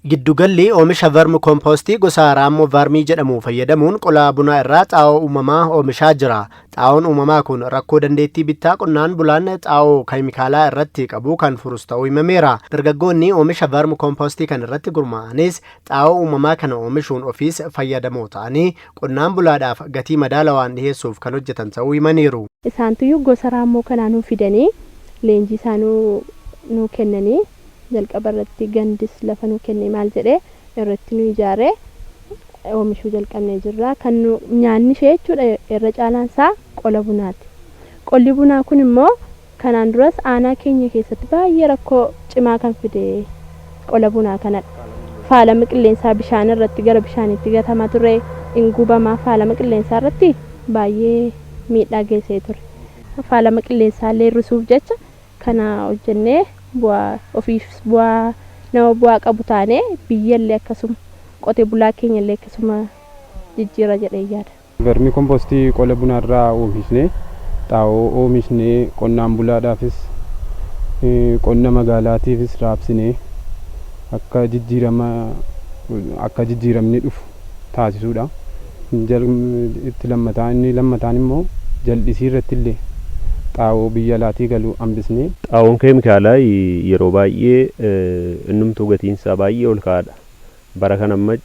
Giddugalli oomisha vermicompostii gosa raammoo vermi jedhamu fayyadamuun qola bunaa irraa xaa'oo uumamaa oomishaa jira. Xaa'oon uumamaa kun rakkoo dandeettii bittaa qonnaan bulaan xaa'oo keemikaalaa irratti qabu kan furus ta'uu himameera. Dargaggoonni oomisha vermicompostii kan irratti gurmaa'anis xaa'oo uumamaa kana oomishuun ofiis fayyadamoo ta'anii qonnaan bulaadhaaf gatii madaalawaan dhiyeessuuf kan hojjetan ta'uu himaniiru. Isaantuyyuu gosa raammoo kanaa nuu fidanii, leenjii isaanuu nuu kennanii, jalqaba irratti gandis lafa nuu kenne, maal jedhee irratti nu ijaaree oomishuu jalqabnee jirra. Kan nu nyaanni ishee jechuudha, irra caalaan isaa qola bunaati. Qolli bunaa kun immoo kanaan duras aanaa keenya keessatti baay'ee rakkoo cimaa kan fide qola bunaa kanadha. Faalama qilleensaa bishaan irratti, gara bishaaniitti gatamaa ture, hin gubamaa, faalama qilleensaa irratti baay'ee miidhaa geessee ture. Faalama qilleensaa illee hir'isuuf jecha kana hojjennee bu'aa ofiif bu'aa nama bu'aa qabu taanee, biyyallee akkasuma, qote bulaa keenya illee akkasuma jijjiira jedhee yaada. Vermicompostii qola bunaarraa oomishnee, xaa'oo oomishnee, qonnaan bulaadhaafis qonna magaalaatiifis raabsinee akka jijjiiramni dhufu taasisuudha. Itti lammataa, inni lammataan immoo jal'isii irratti illee xaa'oo biyya alaatii galu hambisnee. Xaa'oon keemikaalaa yeroo baay'ee innumtuu gatiinsaa baay'ee ol ka'aadha. Bara kana amma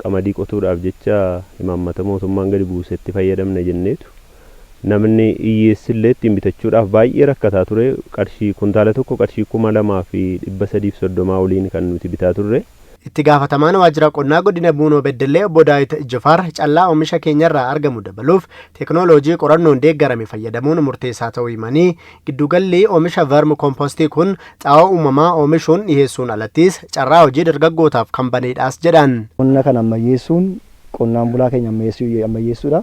qamadii qotuudhaaf jecha imaammata mootummaan gadi buusetti fayyadamna jenneetu, namni hiyyeessillee ittiin bitachuudhaaf baay'ee rakkataa ture. Qarshii kuntaala tokko qarshii 2,330 oliin kan nuti bitaa turre. Itti gaafatamaan waajjira qonnaa godina Buunoo Beddellee obbo Daawit Jifaar callaa oomisha keenyarraa argamu dabaluuf teekinooloojii qorannoon deeggarame fayyadamuun murteessaa ta'uu himanii, giddugalli oomisha vermicompostii kun xaa'oo uumamaa oomishuun dhiyeessuun alattis carraa hojii dargaggootaaf kan baneedhaas jedhan. Qonna kana ammayyeessuun qonnaan bulaa keenya ammayyeessuudha.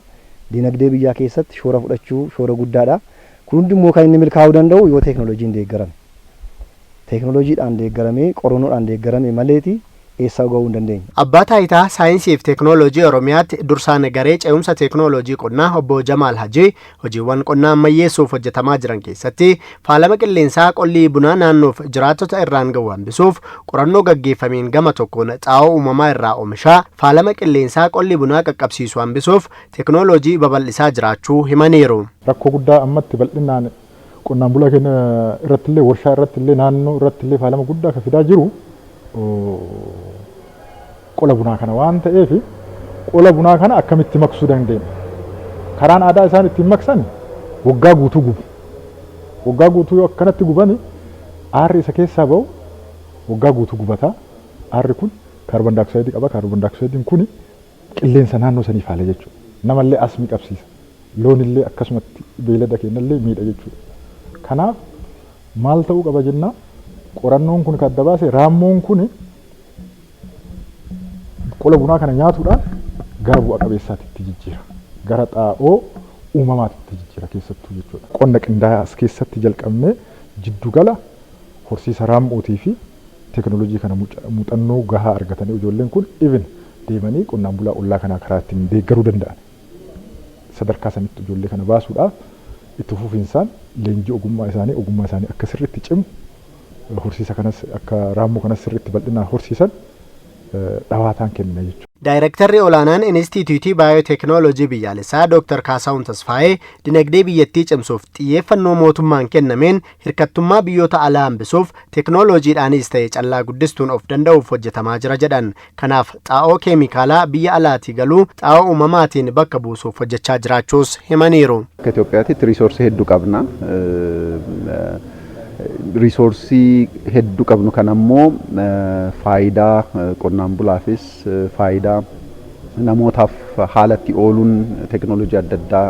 Dinagdee biyyaa keessatti shoora fudhachuu shoora guddaadha. Kun hundi immoo kan inni milkaa'uu danda'u yoo teekinooloojiin deeggarame. Teekinooloojiidhaan deeggaramee, qorannoodhaan deeggarame maleeti eessaa gahuu hin dandeenye. Abbaa Taayitaa Saayinsii fi Teekinooloojii Oromiyaatti dursaan garee ce'umsa teekinooloojii qonnaa obbo Jamaal Hajii hojiiwwan qonnaa ammayyeessuuf hojjetamaa jiran keessatti faalama qilleensaa qolli bunaa naannoof jiraattota irraan gahu hambisuuf qorannoo gaggeeffameen gama tokkoon xaa'oo uumamaa irraa oomishaa faalama qilleensaa qolli bunaa qaqqabsiisu hambisuuf teekinooloojii babal'isaa jiraachuu himaniiru. Rakkoo guddaa ammatti bal'inaan qonnaan bulaa keenya irratti illee, warshaa irratti illee, naannoo irratti illee faalama guddaa kan fidaa jiru qola bunaa kana waan ta'eef, qola bunaa kana akkamitti maqsuu dandeenya? Karaan aadaa isaan ittiin maqsan waggaa guutuu gubu. Waggaa guutuu yoo akkanatti gubani, aarri isa keessaa bahu waggaa guutuu gubata. Aarri kun kaarboon daayoksayidii qaba. Kaarboon daayoksaydiin kun qilleensa naannoo sanii faala jechuudha. Namallee asmii qabsiisa. Loonillee akkasumatti, beeylada keenyallee miidha jechuudha. Kanaaf maal ta'uu qaba jennaa, qorannoon kun kan adda baase raammoon kun qola bunaa kana nyaatuudhaan gara bu'a qabeessaatti jijjiira. Gara xaa'oo uumamaatti jijjiira keessattuu jechuudha. Qonna qindaa'aa as keessatti jalqabnee jiddugala horsiisa raammootii fi teekinooloojii kana muuxannoo gahaa argatanii, ijoolleen kun even deemanii qonnaan bulaa ollaa kanaa karaa ittiin deeggaruu danda'an. Sadarkaa sanitti ijoollee kana baasuudhaaf itti fufinsaan leenjii ogummaa isaanii akka sirriitti cimu, horsiisa kanas, akka raammoo kanas sirriitti bal'inaan horsiisan dhawaataan kennina jechuudha. Daayirektarri olaanaan Inistiitiyuutii Baayoteekinooloojii Biyyaalessaa Dr. Kaasaawun Tasfaayee dinagdee biyyattii cimsuuf xiyyeeffannoo mootummaan kennameen hirkattummaa biyyoota alaa hambisuuf teekinooloojiidhaanis ta'e callaa guddistuun of danda'uuf hojjetamaa jira jedhan. Kanaaf xaa'oo keemikaalaa biyya alaatii galuu xaa'oo uumamaatiin bakka buusuuf hojjechaa jiraachuus himaniiru. Akka Itoophiyaatti resourceii hedduu qabna. Resourceii hedduu qabnu kan ammoo faayidaa qonnaan bulaafis, faayidaa namootaaf haalatti ooluun teekinooloojii adda addaa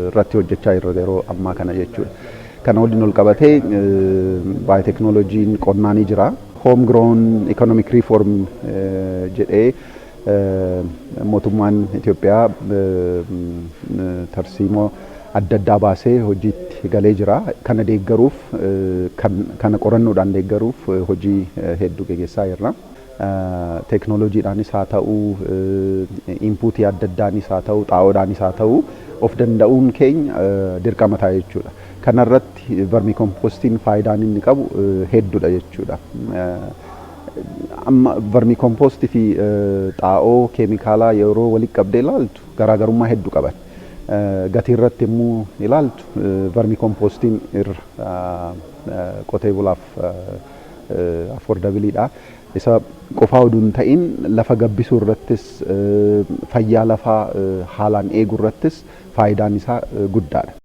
irratti hojjechaa jirra yeroo ammaa kana jechuudha. Kana waliin ol qabatee baayoteekinooloojiin qonnaa ni jira. Home grown economic reform jedhee mootummaan Itoophiyaa tarsiimoo adda addaa baasee hojiitti galee jira. Kana deeggaruuf, kana qorannoodhaan deeggaruuf hojii hedduu geggeessaa jirra. Teekinooloojiidhaanis haa ta'u, inputii adda addaanis haa ta'u, xaa'oodhaanis haa ta'u, of danda'uun keenya dirqama ta'a jechuudha. Kanarratti vermicompostiin faayidaan inni qabu hedduudha jechuudha. Amma vermicompostii fi xaa'oo keemikaalaa yeroo walitti qabdee ilaaltu garaagarummaa hedduu qaban. Gatii irratti immoo ilaaltu vermicompostiin irra qotee bulaaf affordableiidha. Isa qofaa oduu hin ta'in lafa gabbisuu irrattis, fayyaa lafaa haalaan eeguu irrattis faayidaan isaa guddaadha.